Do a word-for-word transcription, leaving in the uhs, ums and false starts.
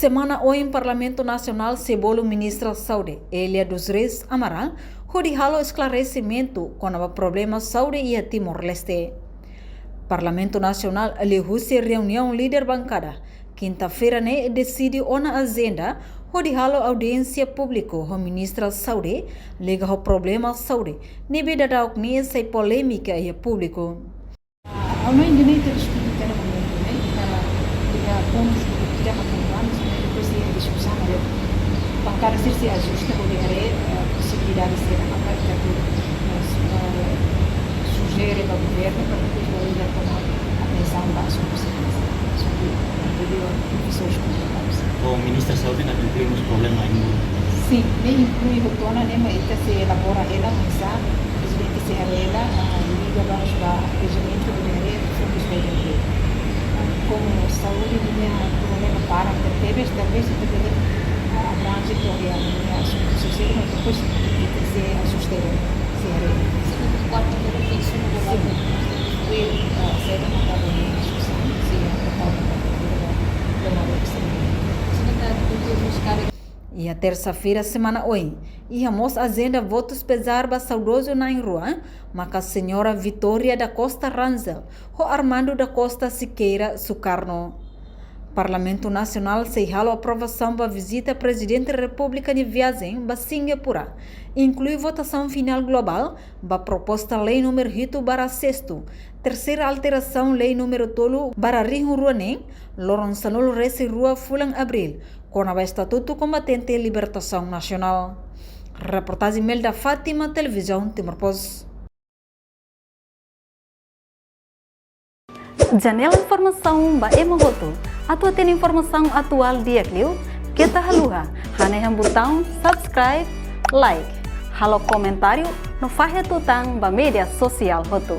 Semana oin Parlamentu Nasionál sei bolu Ministra Saúde, Elia dos Reis Amaral, hodi halo esklaresimentu kona-ba problema saúde iha Timor-Leste. Parlamentu Nasionál liuhusi reuniaun líder bankada, kinta-feira ne'e deside ona ajenda hodi halo audiénsia públiku ho Ministra Saúde, liga ho problema saúde ne'ebé dadauk ne'e sai polémika iha públiku. Ha'u hanoin ida-ne'e ita diskute tiha ona momentu ne'e, ita, ita pontus ke ita maka vamos, mas depois de diskusaun, bankada sira sei ajusta, hodi haree, eh, posibilidade saida maka ita, eh, sujere ba governu para depois governu toma atensaun ba asuntu sira. Asuntu, eh, devido a profesores contratados. Ho Ministra Saúde nia inklui mós problema imuru? Sin, ne'e inklui hotu ona, ne'e mak ita sei elabora hela, mas a Prezidente sei haree hela, ah, liga ba, ba arranjamentu de haree fundus ba ida-ne'e. Komu saúde ninia problema para tebes, talvez ita bele, ah, abranje to'o iha ninia asuntu sosiál, mas depois ita sei ajusta, sei haree. Significa kuarta-feira fiksu no Sin. Kuarta-feira, ah, sei da mandada ninia diskusaun, sei da mandada ninia. Significa que temos que Iha tersa-feira semana oin, iha mós ajenda votus pezar ba saudozu na'in-rua, maka Señora Vitória da Costa Rangel ho Armando da Costa Siqueira Sukarno. Parlamentu Nasionál sei halo aprovasaun ba vizita Prezidente Repúblika nia viajen ba Singapura, inklui votasaun finál globál ba proposta lei númeru hitu barra sestu, terseira alterasaun lei númeru tolu barra rihun rua neen, loron sanulu-resin-rua fulan Abríl, kona-ba Estatutu Kombatente Libertasaun Nasionál. Reportajen Melda Fátima, Televizaun Timor Post. Janela informasaun ba ema hotu. Atu hatene informasaun atuál di'ak liu, keta haluha hanehan butaun subscribe, like, halo komentáriu no fahe tutan ba média sosiál hotu.